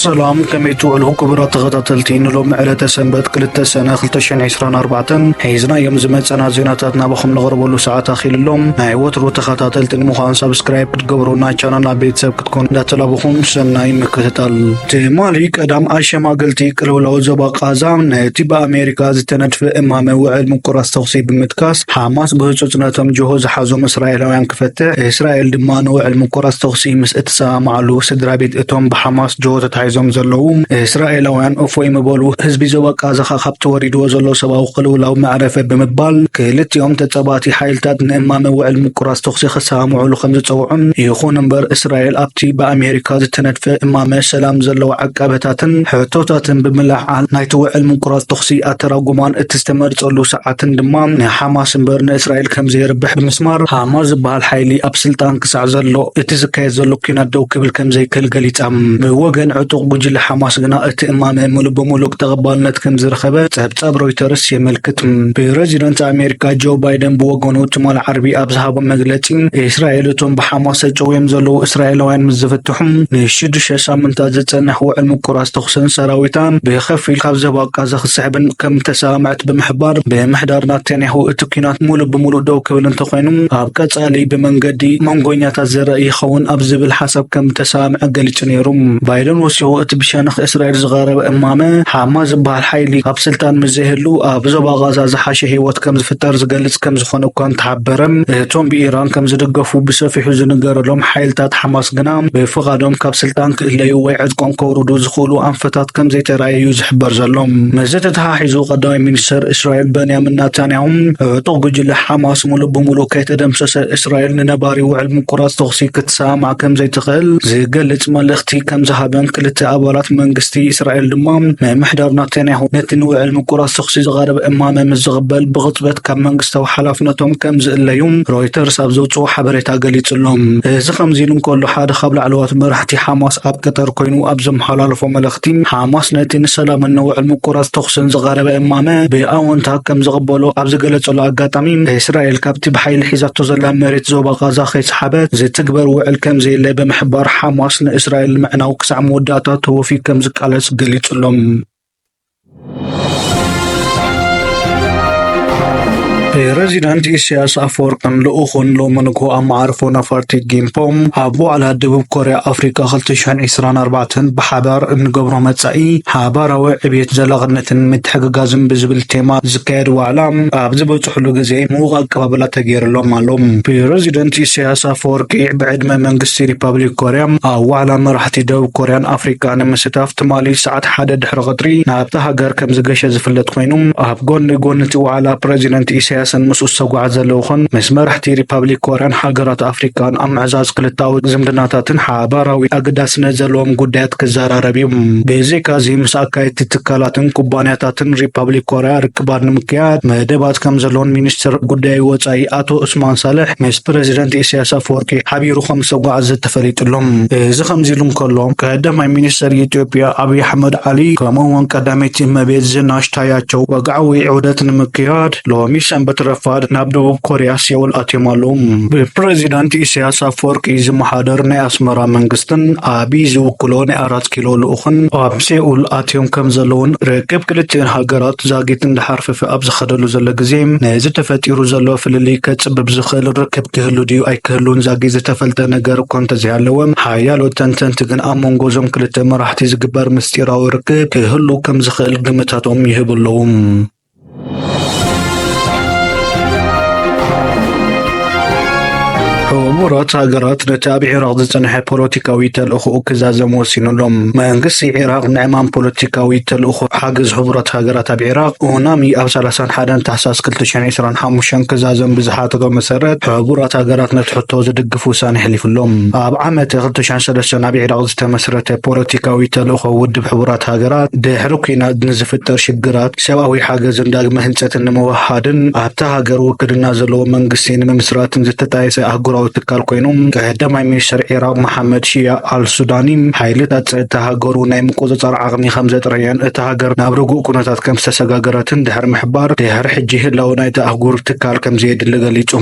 ሰላም፣ ከመይ ትውዕሉ ክቡራት ተኸታተልቲ? ንሎሚ ዕለተ ሰንበት ክልተ ሰነ ክልተ ሽሕን ዕስራን ኣርባዕተን ሒዝናዮም ዝመጸና ዜናታት ናባኹም ንቕርበሉ ሰዓት ኣኺሉ ኣሎ። ናይ ወትሩ ተኸታተልቲ ንምዃን ሳብስክራይብ ክትገብሩ፣ ናይ ቻናልና ቤተሰብ ክትኮኑ እንዳተላበኹም ሰናይ ምክትታል። ትማሊ ቀዳም ኣሸማገልቲ ቅልውላው ዞባ ቃዛ ነቲ ብኣሜሪካ ዝተነድፈ እማመ ውዕል ምቁራጽ ተኹሲ ብምጥቃስ፣ ሓማስ ብህጹጽ ነቶም ጅሆ ዝሓዞም እስራኤላውያን ክፈትሕ፣ እስራኤል ድማ ንውዕል ምቁራጽ ተኹሲ ምስ እትሰማማዓሉ፣ ስድራ ቤት እቶም ብሓማስ ጅሆ ተታሒዞም ዘለዉ እስራኤላውያን እፎይ ምበሉ፣ ህዝቢ ዞባ ቃዛ ኸኣ ካብቲ ወሪድዎ ዘሎ ሰብኣዊ ቅልውላው መዕረፈ ብምባል፣ ክልቲኦም ተጻባእቲ ሓይልታት ንእማመ ውዕል ምቁራጽ ተኹሲ ክሰማምዑሉ ከም ዝጸውዑን፣ ይኹን እምበር እስራኤል ኣብቲ ብኣሜሪካ ዝተነድፈ እማመ ሰላም ዘለዎ ዕቃበታትን ሕቶታትን ብምልዕዓል ናይቲ ውዕል ምቁራጽ ተኹሲ ኣተራጉማን እቲ ዝተመርጸሉ ሰዓትን ድማ ንሓማስ እምበር ንእስራኤል ከም ዘየርብሕ ብምስማር፣ ሓማስ ዝበሃል ሓይሊ ኣብ ስልጣን ክሳዕ ዘሎ እቲ ዝካየድ ዘሎ ኲናት ደው ክብል ከም ዘይክእል ገሊጻ። ብወገን ዕጡቕ ጉጅለ ሓማስ ግና እቲ እማመ ምሉእ ብምሉእ ተቐባልነት ከም ዝረኸበ ጸብጻብ ሮይተርስ የመልክት። ፕረዚደንት ኣሜሪካ ጆ ባይደን ብወገኑ ትማል ዓርቢ ኣብ ዝሃቦ መግለጺ፣ እስራኤል እቶም ብሓማስ ተጨውዮም ዘለዉ እስራኤላውያን ምስ ዝፍትሑ፣ ንሽዱሽተ ሳምንታት ዝጸንሕ ውዕል ምቁራጽ ተኹስን ሰራዊታ ብኸፊል ካብ ዞባ ቃዛ ክስሕብን ከም ተሰማምዐት ብምሕባር፣ ብምሕዳር ናታንያሁ እቲ ኲናት ሙሉእ ብሙሉእ ደው ክብል እንተኾይኑ፣ ኣብ ቀጻሊ ብመንገዲ መንጎኛታት ዝረአ ይኸውን ኣብ ዝብል ሓሳብ ከም ተሰማምዐ ገሊጹ ነይሩ። ባይደን ወሲኹ፣ እቲ ብሸነኽ እስራኤል ዝቐረበ እማመ፣ ሓማስ ዝበሃል ሓይሊ ኣብ ስልጣን ምስ ዘይህሉ፣ ኣብ ዞባ ቃዛ ዝሓሸ ህይወት ከም ዝፍጠር ዝገልጽ ከም ዝኾነ እኳ እንተሓበረ፣ እቶም ብኢራን ከም ዝድገፉ ብሰፊሑ ዝንገረሎም ሓይልታት ሓማስ ግና ብፍቓዶም ካብ ስልጣን ክእለዩ ወይ ዕጥቆም ከውርዱ ዝኽእሉ ኣንፈታት ከም ዘይተራእየ እዩ ዝሕበር ዘሎ። ምስዚ ተተሓሒዙ፣ ቀዳማይ ሚኒስተር እስራኤል በንያሚን ናታንያሁ፣ ዕጡቕ ጉጅለ ሓማስ ሙሉእ ብምሉእ ከይተደምሰሰ፣ እስራኤል ንነባሪ ውዕል ምቁራጽ ተኹሲ ክትሰማማዕ ከም ዘይትኽእል ዝገልጽ መልእኽቲ ከም ዝሃበን ክልተ ኣባላት መንግስቲ እስራኤል ድማ ምምሕዳር ናታንያሁ ነቲ ንውዕል ምቁራጽ ተኹሲ ዝቐረበ እማመ ምስ ዝቕበል ብቕጽበት ካብ መንግስታዊ ሓላፍነቶም ከም ዝእለዩ ሮይተርስ ኣብ ዘውጽኦ ሓበሬታ ገሊጹ ኣሎ። እዚ ከምዚ ኢሉ እንከሎ፣ ሓደ ካብ ላዕለዎት መራሕቲ ሓማስ ኣብ ቀጠር ኮይኑ ኣብ ዘመሓላለፎ መልእኽቲ፣ ሓማስ ነቲ ንሰላምን ንውዕል ምቁራጽ ተኹስን ዝቐረበ እማመ ብኣወንታ ከም ዝቕበሎ ኣብ ዝገለጸሉ ኣጋጣሚ፣ እስራኤል ካብቲ ብሓይሊ ሒዛቶ ዘላ መሬት ዞባ ቃዛ ከይሰሓበት ዝትግበር ውዕል ከም ዘየለ ብምሕባር፣ ሓማስ ንእስራኤል ንምዕናው ክሳዕ መወዳእታ ተወፊዩ ከም ዝቃለስ ገሊጹ ኣሎ። ፕረዚደንት ኢሳያስ ኣፈወርቅን ልኡኹን ሎሚ ንግሆ ኣብ መዓርፎ ነፈርቲ ጊምፖ ኣብ ዋዕላ ደቡብ ኮርያ ኣፍሪቃ ክልተ ሽሕን ዕስራን ኣርባዕተን ብሓባር እንገብሮ መጻኢ ሓባራዊ ዕብየት ዘላቕነትን ምትሕግጋዝን ብዝብል ቴማ ዝካየድ ዋዕላ ኣብ ዝበጽሕሉ ግዜ ምዉቕ ኣቀባብላ ተገይርሎም ኣሎ። ፕረዚደንት ኢሳያስ ኣፈወርቂ ብዕድመ መንግስቲ ሪፓብሊክ ኮርያ ኣብ ዋዕላ መራሕቲ ደቡብ ኮርያን ኣፍሪቃ ንምስታፍ ትማሊ ሰዓት ሓደ ድሕሪ ቀትሪ ናብታ ሃገር ከም ዝገሸ ዝፍለጥ ኮይኑ፣ ኣብ ጎኒ ጎኒ እቲ ዋዕላ ፕረዚደንት ኢሳያስን ምስኡ ዝተጓዓዘ ልኡኽን ምስ መራሕቲ ሪፓብሊክ ኮርያን ሃገራት ኣፍሪቃን ኣብ ምዕዛዝ ክልተኣዊ ዝምድናታትን ሓባራዊ ኣገዳስነት ዘለዎም ጉዳያት ክዘራረብ እዩ። ብዘይካዚ ምስ ኣካየድቲ ትካላትን ኩባንያታትን ሪፓብሊክ ኮርያ ርክባት ንምክያድ መደባት ከም ዘለውን ሚኒስትር ጉዳይ ወጻኢ ኣቶ ዑስማን ሳልሕ ምስ ፕረዚደንት ኢሳያስ ኣፈወርቂ ሓቢሩ ከም ዝተጓዓዘ ተፈሊጡ ኣሎ። እዚ ከምዚ ኢሉ እንከሎ፣ ቀዳማይ ሚኒስትር ኢትዮጵያ ኣብይ ኣሕመድ ዓሊ፣ ከምኡ እውን ቀዳመይቲ እመቤት ዝናሽ ታያቸው ወግዓዊ ዑደት ንምክያድ ሎሚ ሰንበት ረፋድ ናብ ደቡብ ኮርያ ሴኡል ኣትዮም ኣለዉ። ብፕረዚዳንት ኢሳያስ ኣፈወርቂ ዝመሓደር ናይ ኣስመራ መንግስትን ኣብይ ዝውክሎ ናይ ኣራት ኪሎ ልኡኽን ኣብ ሴኡል ኣትዮም ከም ዘለውን፣ ርክብ ክልቲኤን ሃገራት ዛጊት እንድሕር ፍፍእ ኣብ ዝኸደሉ ዘሎ ግዜ፣ ነዚ ተፈጢሩ ዘሎ ፍልልይ ከጽብብ ዝኽእል ርክብ ክህሉ ድዩ ኣይክህሉን ዛጊት ዝተፈልጠ ነገር እኳ እንተዘይሃለወ፣ ሓያሎ ተንተንቲ ግን ኣብ መንጎ እዞም ክልተ መራሕቲ ዝግበር ምስጢራዊ ርክብ ክህሉ ከም ዝኽእል ግምታቶም ይህቡ ኣለዉ። ሕቡራት ሃገራት ነቲ ኣብ ዒራቕ ዝጸንሐ ፖለቲካዊ ተልእኾኡ ክዛዘም ወሲኑ ኣሎ። መንግስቲ ዒራቕ ንዕማም ፖለቲካዊ ተልእኾ ሓገዝ ሕቡራት ሃገራት ኣብ ዒራቕ፣ ኡናሚ፣ ኣብ ሰላሳን ሓደን ታሕሳስ ክልተ ሽሕን ዕስራን ሓሙሽተን ክዛዘም ብዝሓተቶ መሰረት፣ ሕቡራት ሃገራት ነቲ ሕቶ ዝድግፍ ውሳነ ኣሕሊፉ ኣሎ። ኣብ ዓመት ክልተ ሽሕን ሰለስተን ኣብ ዒራቕ ዝተመስረተ ፖለቲካዊ ተልእኾ ውድብ ሕቡራት ሃገራት፣ ድሕሪ ኲናት ንዝፍጠር ሽግራት፣ ሰብኣዊ ሓገዝን ዳግመ ህንጸትን ንምውህሃድን ኣብታ ሃገር ውክልና ዘለዎ መንግስቲ ንምምስራትን ዝተጣየሰ ኣህጉራዊ ትካል ኮይኑ፣ ቀዳማይ ሚኒስትር ኢራቕ መሓመድ ሺያ ኣልሱዳኒ፣ ሓይልታት ጸጥታ ሃገሩ ናይ ምቁጽጻር ዓቕሚ ከም ዘጥረየን እታ ሃገር ናብ ርጉእ ኩነታት ከም ዝተሰጋገረትን ድሕሪ ምሕባር፣ ድሕሪ ሕጂ ህላወ ናይቲ ኣህጉር ትካል ከም ዘየድሊ ገሊጹ።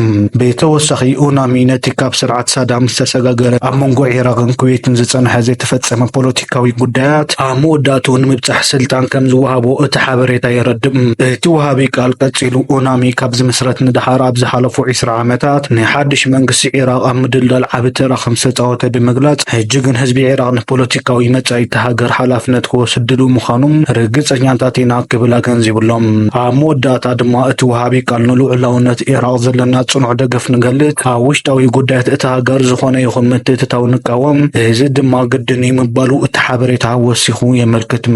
ብተወሳኺ፣ ኡናሚ ነቲ ካብ ስርዓት ሳዳም ዝተሰጋገረ ኣብ መንጎ ኢራቕን ኩዌትን ዝጸንሐ ዘይተፈጸመ ፖለቲካዊ ጉዳያት ኣብ መወዳእትኡ ንምብጻሕ ስልጣን ከም ዝወሃቦ እቲ ሓበሬታ የረድእ። እቲ ወሃቢ ቃል ቀጺሉ፣ ኡናሚ ካብ ዝምስረት ንደሓር ኣብ ዝሓለፉ ዕስራ ዓመታት ንሓድሽ መንግስቲ ኢራቕ ኣብ ምድልዳል ዓቢ ተራ ከም ዝተጻወተ ብምግላጽ፣ ሕጂ ግን ህዝቢ ኢራቕ ንፖለቲካዊ መጻኢ እታ ሃገር ሓላፍነት ክወስድ ድሉው ምዃኑ ርግጸኛታት ኢና ክብል ኣገንዚቡሎም። ኣብ መወዳእታ ድማ እቲ ወሃቢ ቃል ንልዑላውነት ኢራቕ ዘለና ጽኑዕ ደገፍ ንገልጽ፣ ኣብ ውሽጣዊ ጉዳያት እታ ሃገር ዝኾነ ይኹን ምትእትታው ንቃወም፣ እዚ ድማ ግድን እዩ ምባሉ እቲ ሓበሬታ ወሲኹ የመልክት።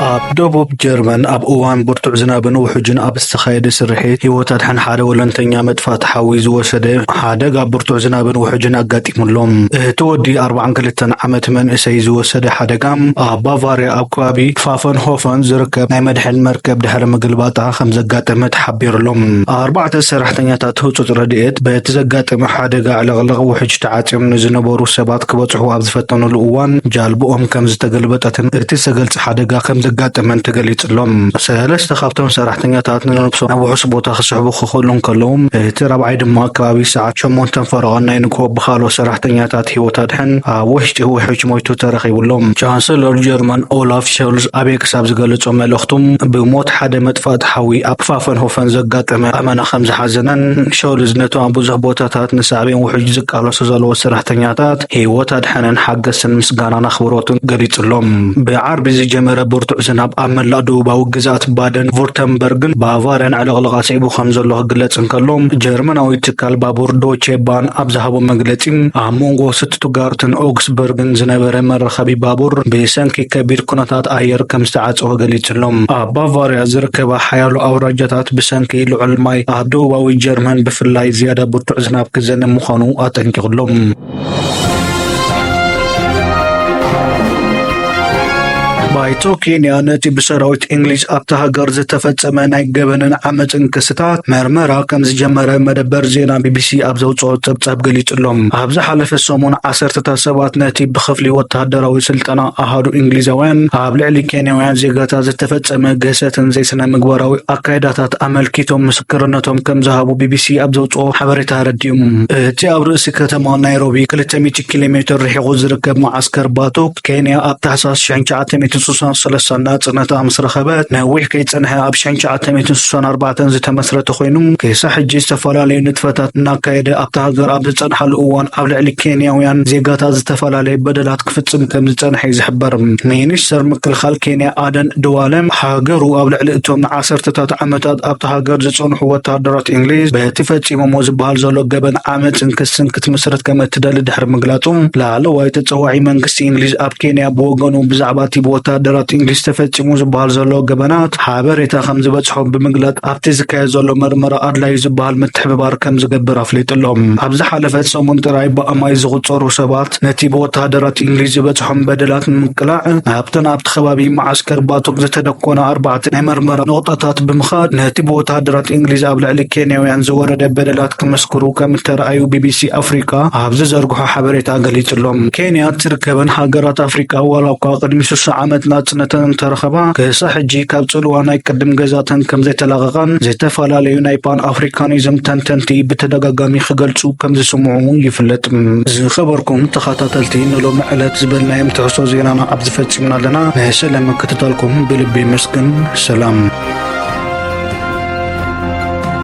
ኣብ ደቡብ ጀርመን ኣብ እዋን ብርቱዕ ዝናብን ውሑጅን ኣብ ዝተኻየደ ስርሒት ህይወት ኣድሕን ሓደ ወለንተኛ መጥፋእቲ ሓዊ ዝወሰደ ሓደጋ ብርቱዕ ዝናብን ውሑጅን ኣጋጢሙሎም። እቲ ወዲ ኣርባዓን ክልተን ዓመት መንእሰይ ዝወሰደ ሓደጋ ኣብ ባቫርያ ኣብ ከባቢ ፋፈንሆፈን ዝርከብ ናይ መድሕን መርከብ ድሕሪ ምግልባጣ ከም ዘጋጠመ ተሓቢሩሎም። ኣርባዕተ ሰራሕተኛታት ህጹጽ ረድኤት በቲ ዘጋጠመ ሓደጋ ዕልቕልቕ ውሕጅ ተዓጽዮም ንዝነበሩ ሰባት ክበጽሑ ኣብ ዝፈተኑሉ እዋን ጃልብኦም ከም ዝተገልበጠትን እቲ ዝተገልጸ ሓደጋ ከም ዘጋጠመን ተገሊጹሎም። ሰለስተ ካብቶም ሰራሕተኛታት ንነብሶም ናብ ውሑስ ቦታ ክስሕቡ ክኽእሉ እንከለዉ፣ እቲ ራብዓይ ድማ ከባቢ ሰዓት ሸሞንተን ፈረቓን ናይ ንግሆ ብኻልኦት ሰራሕተኛታት ህይወት ኣድሕን ኣብ ውሽጢ ውሕጅ ሞይቱ ተረኺቡሎም። ቻንሰለር ጀርመን ኦላፍ ሾልዝ ኣብ ኤክስ ኣብ ዝገለጾ መልእኽቱ፣ ብሞት ሓደ መጥፋእቲ ሓዊ ኣብ ፋፈንሆፈን ዘጋጠመ ኣመና ከም ዝሓዘነን፣ ሾልዝ ነቶም ኣብ ብዙሕ ቦታታት ንሳዕቤን ውሕጅ ዝቃለሱ ዘለዉ ሰራሕተኛታት ህይወት ኣድሕንን ሓገዝትን ምስጋናን ኣኽብሮትን ገሊጹሎም። ብዓርቢ ዝጀመረ ብርቱዕ ዝናብ ኣብ መላእ ደቡባዊ ግዝኣት ባደን ቩርተምበርግን ባቫርያን ዕልቕልቕ ኣስዒቡ ከም ዘሎ ክግለጽ እንከሎ፣ ጀርመናዊ ትካል ባቡር ዶቼ ባን ኣብ ዝሃቦ መግለጺ፣ ኣብ መንጎ ስቱትጋርትን ኦግስበርግን ዝነበረ መራኸቢ ባቡር ብሰንኪ ከቢድ ኩነታት ኣየር ከም ዝተዓጸወ ገሊጹ ኣሎ። ኣብ ባቫርያ ዝርከባ ሓያሎ ኣውራጃታት ብሰንኪ ልዑል ማይ ኣብ ደቡባዊ ጀርመን ብፍላይ ዝያዳ ብርቱዕ ዝናብ ክዘንብ ምዃኑ ኣጠንቂቑ ኣሎ። ባይቶ ኬንያ ነቲ ብሰራዊት እንግሊዝ ኣብታ ሃገር ዝተፈጸመ ናይ ገበንን ዓመጽን ክስታት መርመራ ከም ዝጀመረ መደበር ዜና ቢቢሲ ኣብ ዘውጽኦ ጸብጻብ ገሊጹ ኣሎ። ኣብ ዝሓለፈ ሰሙን ዓሰርተታት ሰባት ነቲ ብክፍሊ ወተሃደራዊ ስልጠና ኣሃዱ እንግሊዛውያን ኣብ ልዕሊ ኬንያውያን ዜጋታት ዝተፈጸመ ግህሰትን ዘይስነ ምግባራዊ ኣካይዳታት ኣመልኪቶም ምስክርነቶም ከም ዝሃቡ ቢቢሲ ኣብ ዘውጽኦ ሓበሬታ ኣረዲኡ። እቲ ኣብ ርእሲ ከተማ ናይሮቢ ክልተ ሚእቲ ኪሎ ሜትር ርሒቑ ዝርከብ መዓስከር ባቱክ፣ ኬንያ ኣብ ታሕሳስ ሽሕን ትሽዓተ ሚእትን ስሳን ሰለስተ ናጽነታ ምስ ረኸበት፣ ነዊሕ ከይጸንሐ ኣብ ሽሕን ትሽዓተ ሚእትን ስሳን ኣርባዕተን ዝተመስረተ ኮይኑ፣ ክሳብ ሕጂ ዝተፈላለዩ ንጥፈታት እናካየደ ኣብታ ሃገር ኣብ ዝጸንሓሉ እዋን፣ ኣብ ልዕሊ ኬንያውያን ዜጋታት ዝተፈላለየ በደላት ክፍጽም ከም ዝጸንሐ እዩ ዝሕበር። ሚኒስተር ምክልኻል ኬንያ ኣደን ድዋለ፣ ሃገሩ ኣብ ልዕሊ እቶም ንዓሰርተታት ዓመታት ኣብታ ሃገር ዝጸንሑ ወተሃደራት እንግሊዝ በቲ ፈጺሞሞ ዝበሃል ዘሎ ገበን ዓመጽን ክስን ክትምስርት ከም እትደሊ ድሕሪ ምግላጹ፣ ላዕለዋይ ተጸዋዒ መንግስቲ እንግሊዝ ኣብ ኬንያ ብወገኑ ብዛዕባ እቲ ብወተሃደራት እንግሊዝ ተፈጺሙ ዝበሃል ዘሎ ገበናት ሓበሬታ ከም ዝበጽሖ ብምግላጽ፣ ኣብቲ ዝካየድ ዘሎ መርመራ ኣድላዩ ዝበሃል ምትሕብባር ከም ዝገብር ኣፍሊጡ ኣሎ። ኣብ ዝሓለፈ ሰሙን ጥራይ ብኣማይ ዝቑጸሩ ሰባት ነቲ ብወተሃደራት እንግሊዝ ዝበጽሖም በደላት ንምቅላዕ ናብተን ኣብቲ ከባቢ መዓስከር ባቱክ ዝተደኮና ኣርባዕተ ናይ መርመራ ነቑጣታት ብምኻድ፣ ነቲ ብወተሃደራት እንግሊዝ ኣብ ልዕሊ ኬንያውያን ዝወረደ በደላት ክምስክሩ ከም እተረኣዩ ቢቢሲ ኣፍሪቃ ኣብ ዝዘርግሖ ሓበሬታ ገሊጹ ኣሎ። ኬንያ ትርከበን ሃገራት ኣፍሪቃ ዋላ እኳ ቅድሚ ስሳ ዓመት ናጽነተን እንተረኸባ፣ ክሳብ ሕጂ ካብ ጽልዋ ናይ ቅድም ገዛተን ከም ዘይተላቐቓን ዝተፈላለዩ ናይ ፓን ኣፍሪካኒዝም ተንተንቲ ብተደጋጋሚ ክገልጹ ከም ዝስምዑ ይፍለጥ። ዝኸበርኩም ተኸታተልቲ፣ ንሎሚ ዕለት ዝበልናዮም ትሕዝቶ ዜናና ኣብዚ ፈጺምና ኣለና። ንስለ ምክትታልኩም ብልቢ ይመስግን። ሰላም።